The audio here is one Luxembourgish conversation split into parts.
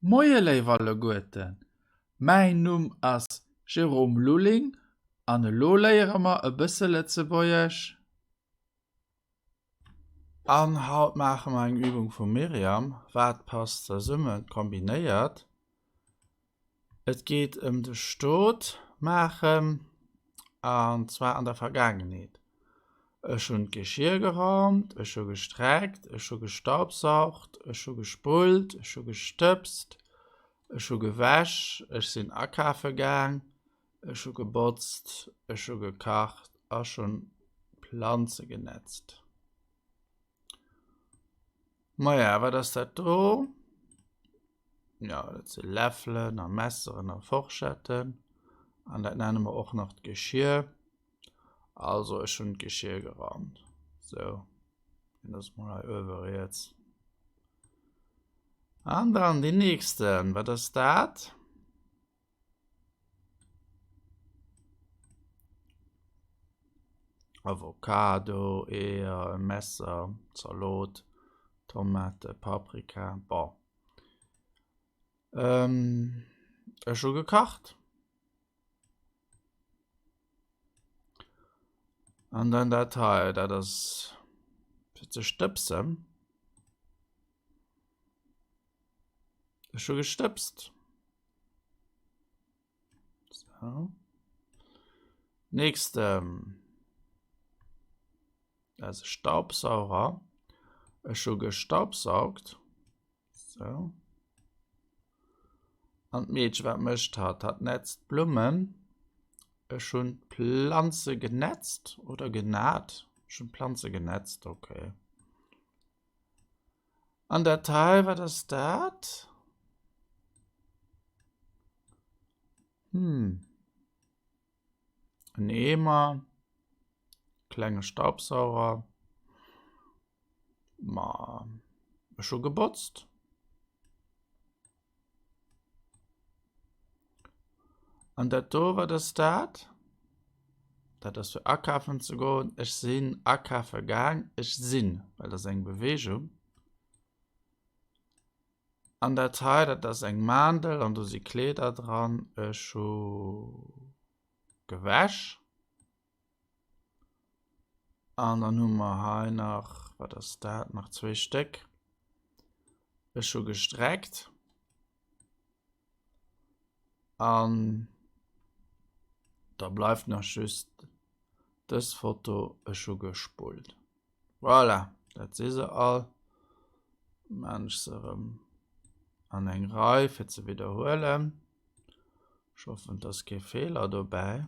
Moie léif alleguerten, mäin Numm ass Jérôme Lulling an elo léiere mer e bësse Lëtzebuergesch. An haut maache mer eng Übung vum Myriam, Wat passt zesummen? kombinéiert. Et geet ëm de Stot maachen, an zwar an der Vergaangenheet. Ech hunn d'Geschier geraumt, ech hu gestreckt, ech hu gestaubsaugt, ech hu gespullt, ech hu gestëbst, ech hu gewäsch, ech sinn akafe gaang, Ech hu gebotzt, ech hu gekacht a ech hunn d'Planze genetzt. Maja, wat ass dat do? Jo, dat si Läffelen a Messeren a Forschetten an dat nenne mer och nach d'Geschier. Also ech hunn d'Geschier geraumt. Sou, dat ass mol hei uewe riets. An dann deen nächsten, wat ass dat? Avocado, Eeër, e Messer, Zalot, Tomate, Paprika, bon. Ech hu gekacht. An dann dat hei, dat ass fir ze stëbsen. Ech hu gestëbst. So. Nächste. Dat ass e Staubsauger. Ech hu gestaubsaugt. So. An d'Meedche, wat mécht hatt? Hatt netzt d'Blummen. Ech hunn d'Planze genetzt oder genat. Ech hunn d'Planze genetzt, okay. An dat hei, wat ass dat? Hm. En Eemer. Klenge Staubsauger. Ma, ech hu gebotzt. An dat do, wat ass dat? Dat ass fir akafen ze goen. Ech sinn akafe gaang. Ech sinn, well dat ass eng Beweegung. An dat hei, dat ass eng Maandel an do si Kleeder dran. Ech hu gewäsch. An dann hu mer hei nach, wat ass dat, nach zwéi Stéck. Ech hu gestreckt. An da bleift nach just dës Foto, ech hu gespullt. Voilà, dat si se all. Maan ech se erëm an eng Rei fir ze widderhuelen. Ech hoffen, et ass kee Feeler dobäi.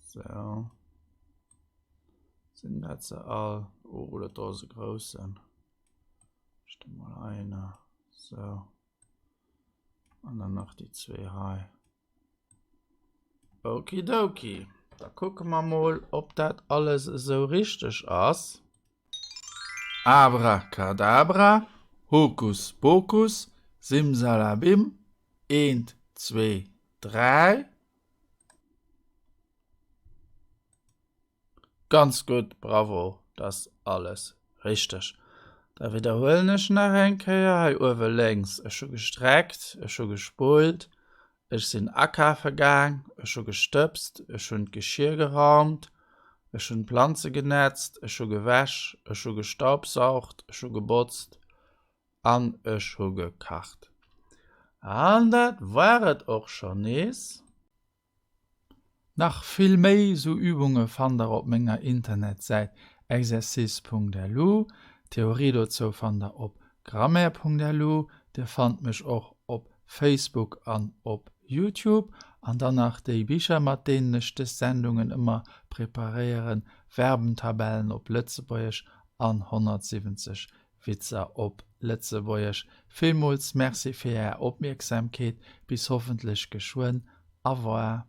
So. Sinn dat se all? Oh, dat do ass e groussen. Ech de mol einer. So. An dann nach déi zwee hei. Okidoki. Da kucke mer mol, ob dat alles esou richteg ass. Abracadabra, Hokus Pokus, Simsalabim, eent, zwee, dräi. Ganz gutt, bravo, dat ass alles richteg. Da widderhuelen ech nach eng Kéier hei uewe lénks, Ech hu gestreckt, ech hu gespullt, Ech sinn akafe gaang, ech hu gestëbst, ech hunn d'Geschier geraumt, ech hunn d'Planze genetzt, ech hu gewäsch, ech hu gestaubsaugt, ech hu gebotzt an ech hu gekacht. An dat war et och schonn nees. Nach vill méi sou Übunge fannt der op menger Internetsäit exercice.lu. D'Theorie dozou fannt der op grammaire.lu. Dir fannt mech och op Facebook an op Youtube. An dann nach déi Bicher mat deenen ech dës Sendungen ëmmer preparéieren, Verbentabellen op Lëtzebuergesch an 170 Witzer op Lëtzebuergesch. Villmools Merci fir Är Opmierksamkeet. Bis hoffentlech geschwënn. Au revoir.